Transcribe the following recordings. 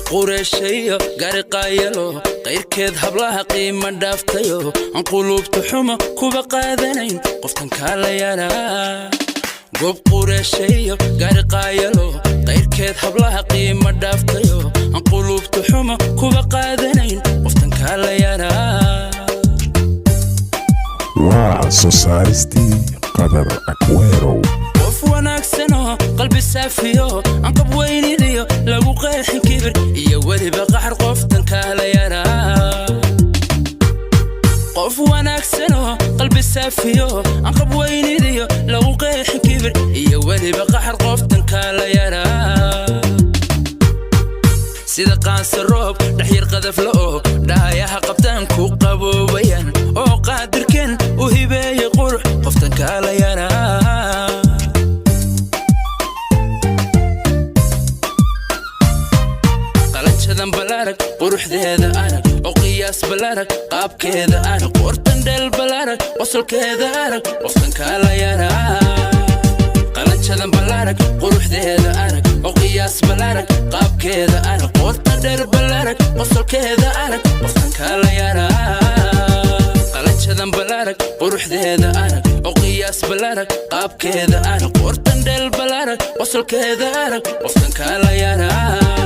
Qureeshayo gariqaayalo, qayrkeed hablaha qiima dhaaftayo, aan quluubta xumo kuba qaadanayn, qoftan kaala yaraa. Goob qureeshayo gariqaayalo, qayrkeed hablaha qiima dhaaftayo, aan quluubta xumo kuba qaadanayn, qoftan kaala yaraa. Waa soo saaristii Qadar Akwerow. Qof wanaagsanoo qalbi saafiyo, aan qab weynidiyo lagu qeexin kibir iyo weliba qaxar, qoftan kaala yaraa. Qof wanaagsanoo qalbi saafiyo, aan qab weynidiyo lagu qeexin kibir iyo weliba qaxar, qoftan kaala yaraa. Sida qaansa roob dhexyar qadafla oo dhaayaha qabtaan ku qaboobayaan, oo qaadirkan u hibeeye qurux, qoftan kaala yaraa. Qalanjadan balarag, quruxdeeda arag, oo qiyaas balarag, qaabkeeda arag, qortan dheel balarag, qosolkeeda arag, qoftan kaala yaraa. Qalanjadan balarag, quruxdeeda arag, oo qiyaas balarag, qaabkeeda arag, qorta dheer balarag, qosolkeeda arag, qoftan kaala yaraa. Qalanjadan balarag, quruxdeeda arag, oo qiyaas balarag, qaabkeeda arag, qortan dheel balarag, qosolkeeda arag, qoftan kaala yaraa.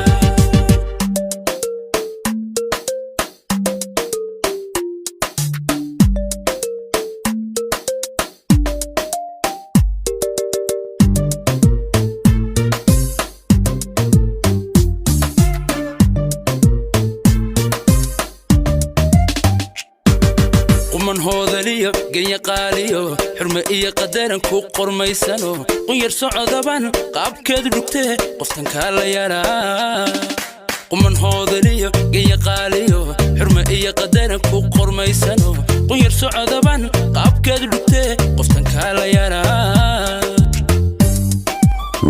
Quman hoodaliyo genya qaaliyo, xurme iyo qadaran ku qormaysano, qunyar socodaban qaabkeedu dhugtee, qoftan kaala yaraa. Quman hoodaliyo genya qaaliyo, xurme iyo qadaran ku qormaysano, qunyar socodaban qaabkeedu dhugtee, qoftan kaala yaraa.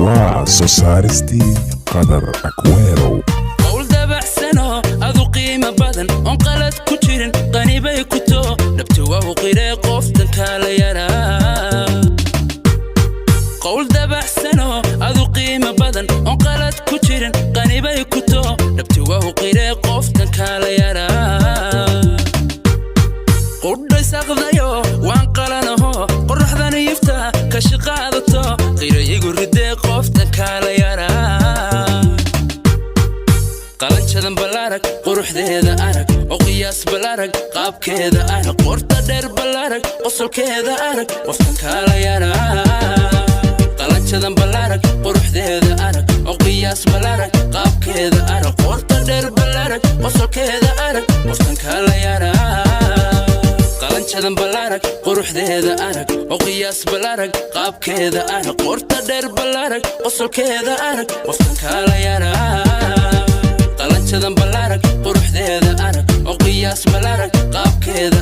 Waa soo saaristii Qadar Akwerow. Qowl dabacsano adu qiimo badan, oon qalad ku jirin, qanibay ku too dhabti waa u qiree, qoftan kaala yaraa. Qowl dabacsano adu qiimo badan, oon qalad ku jirin, qanibay ku too dhabti waa u qiree, qoftan kaala yaraa. Qudhaysaqdayo waan qalanaho, qoraxdan yifta kashi qaadato, qira igu ridee, qoftan kaala yaraa. Qalanjadan balarag, quruxdeeda arag, oo qiyaas balarag, qaabkeeda arag, qorta dheer balarag, qosolkeeda arag, qoftan kaala yaraa. Qalanjadan balarag, quruxdeeda arag, oo qiyaas balarag, qaabkeeda arag, qorta dheer balarag, qosolkeeda arag, qoftan kaala yaraa. Qalanjadan balarag, quruxdeeda arag, oo qiyaas balarag, qaabkeeda arag, qorta dheer balarag, qosolkeeda arag, qoftan kaala yaraa. Qalanjadan balarag, quruxdeeda arag, oo qiyaas balarag, qaabkeeda